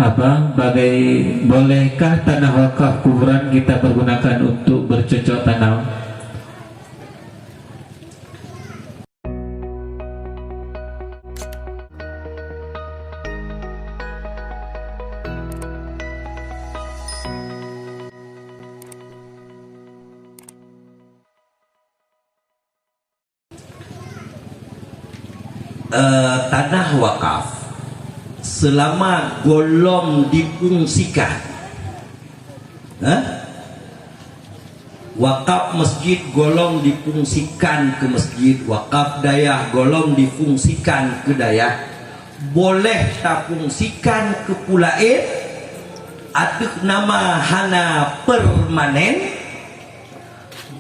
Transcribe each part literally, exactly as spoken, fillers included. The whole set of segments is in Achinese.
Apa, bagai, bolehkah tanah wakaf kuburan kita pergunakan untuk bercocok tanam? Eh, tanah wakaf selama golom difungsikan, eh? Wakaf masjid golom difungsikan keu masjid, wakaf dayah golom difungsikan keu dayah, boleh tafungsikan keu peue laén ateueh nama hana permanen,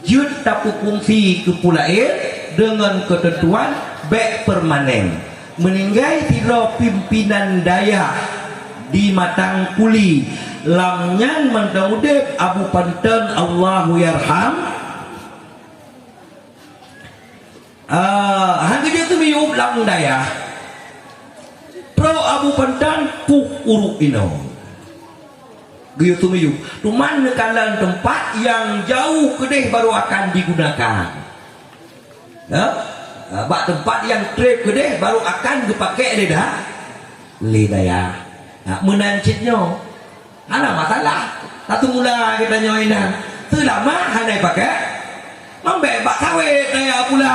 jeuet tapeufungsi keu peue laén deungon keuteuntuan bék permanen. Meuninggai sidroe pimpinan dayah di Matang Kuli, lam nyan mantong udeb Abu Panton, Allahu yarham, ah, han geujeuet teumiyueb lam dayah. Trok Abu Panton puih uruek inong. Geuyue teumiyueb. Teuma neukalon teumpat nyang jauh keudeh baru akan digunakan. Ya? Ha, bak teumpat nyang treb keudeh baru akan geupakék lé da-, lé dayah. Ha, meunan cit nyoe. Hana masalah. Tateumula geutanyoe inan. Seulama hana ipakék, mambék bak sawét dayah pula.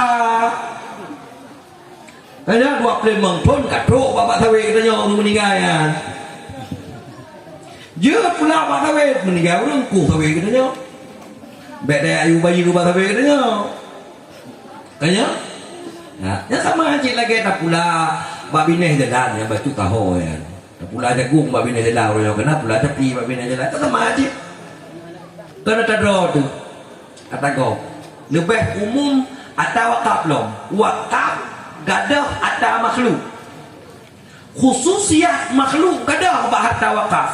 Ka nyan dua ploh limong thon ka trok bak, bak sawét geutanyoe ureueng meuninggai nyan. Jeuet pula bak sawét, meuninggai ureueng, kuh sawét geutanyoe. Bék dayah yue bayeue bak sawét geutanyoe. Ka nyan? Nah, nyan sama cit lagée tapula bak binéh jalan nyang bacut taho nyan. Tapula jagong bak binéh jalan, uroe nyoe keunan pula capi bak binéh jalan. Ka sama cit. Keuneuk tadroe teuh. Ata gob. Leubeh umum ata wakaf lom. Wakaf gadôh ata makhluk. Khususiat makhluk gadôh bak harta wakaf.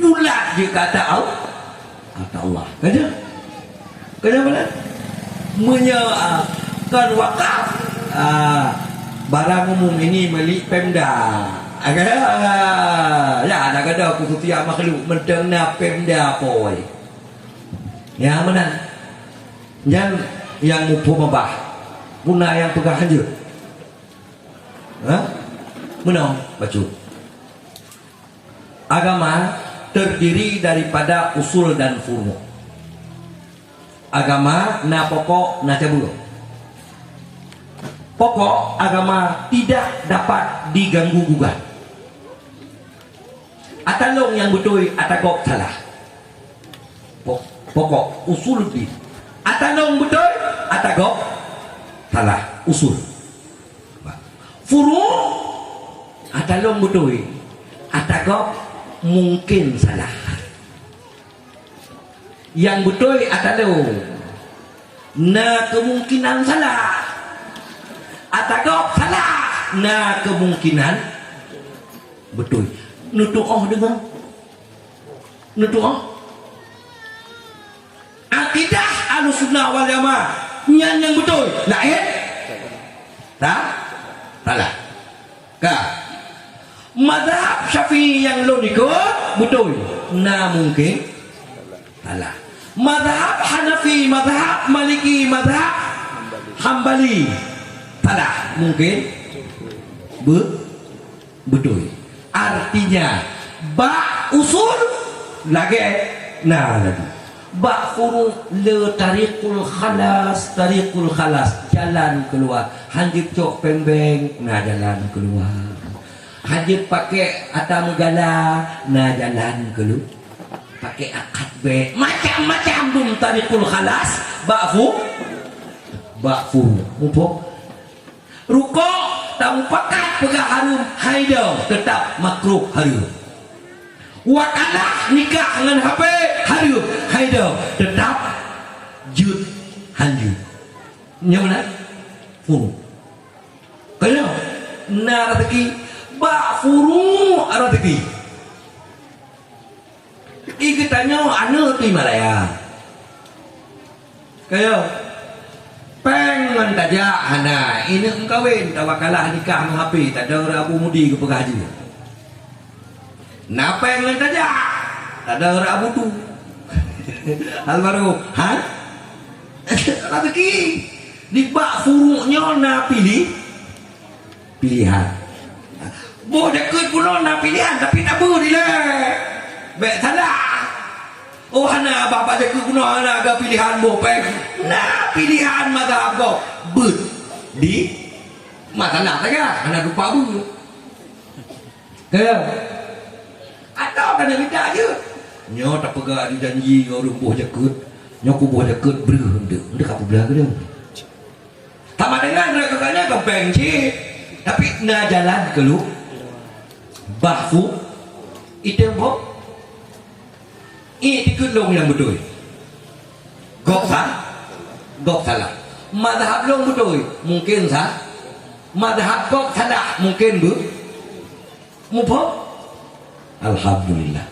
Bulat jeuet keu ata Al-, ata Allah. Ka nyan? Ka nyan bulat? Meunyoe, ah, kon wakaf, ah, barang umum ini milik Pemda. Ah, ka nyan? Ah, ya, ata gadôh khususiat makhluk, mantong na Pemda poi. Ya, meunan. Nyan nyang muphom babah. Peue na nyang peugah hanjeuet? Ha? Meunoe, bacut. Agama terdiri daripada usul dan furu'. Agama na pokok, na cabeueng. Pokok agama tidak dapat diganggu gugat. Ata lôn nyang beutôi, ata gob salah. Po-, pokok, usuluddin. Ata lôn beutôi, ata gob salah. Usul. Furu', ata lôn beutôi, ata gob mungken salah. Nyang beutôi ata lôn, na keumungkinan salah. Ata gob salah, na keumungkinan beutôi. Neutu'oh deungoe. Neutu'oh. Akidah Ahlussunnah wal Jamaah nyan nyang beutôi, laén? Ta-, salah. Ka. Mazhab Syafi'i nyang lôn ikot beutôi, na mungken salah. Mazhab Hanafi, mazhab Maliki, mazhab Hambali, salah mungken? Be-, beutôi. Artinya, bak usul lagée na laju. Bak furu' le tariqul khalas, tariqul khalas, jalan keuluwa. Hanjeuet cok péng bank, na jalan keuluwa. Hanjeuet pakék ata meugala, na jalan keulu-, pakék akad bank. Macam-macam dum tariqul khalas bak fu-, bak furu'. Muphom? Rukok, tamupakat peugah hareuem, hai dong, teutap makruh hareuem. Wakalah nikah ngon HP hareuem, hai dong, teutap jeuet hanjeuet. Nyoe meunan? Furu'. Ka nyoe, na raseuki, bak furu' raseuki. I geutanyoe aneuk di Malaya. Ka nyoe, péng ngon tajak hana, ineuk meukawen, tawakalah nikah meuhapé, tadong Abu Mudi geupeugah jih. Na péng ngon tajak. Tada rak butu. Almarhum. Ha? Rezeki. Di bak furuk nyoe na pilih. Pilihan. Boh jakeuet bunoe na pilihan, tapi tabu dilèe. Bèk salah. Oh, hana, bah bak jakeuet bunoe hana ga pilihan boh péng. Na pilihan mazhab gob. Beuet. Di masalah saja, hana lupa beuet. Ka? Atawa ka na mita jeuet. Nyoe tapeugah di janji ngon ureueng boh jakeuet. Nyoe ku boh jakeuet breuh eunteuk. Eunteuk ka peublah keu lôn. Sama dengan rot keu keunan ka péng cit. Tapi na jalan keulu-, bah fu-, itém boh. Ié dikeue lôn nyang beutôi. Gob sa-, gob salah. Mazhab lôn beutôi, mungken sa-, mazhab gob salah, mungken beu-, muphom. Alhamdulillah.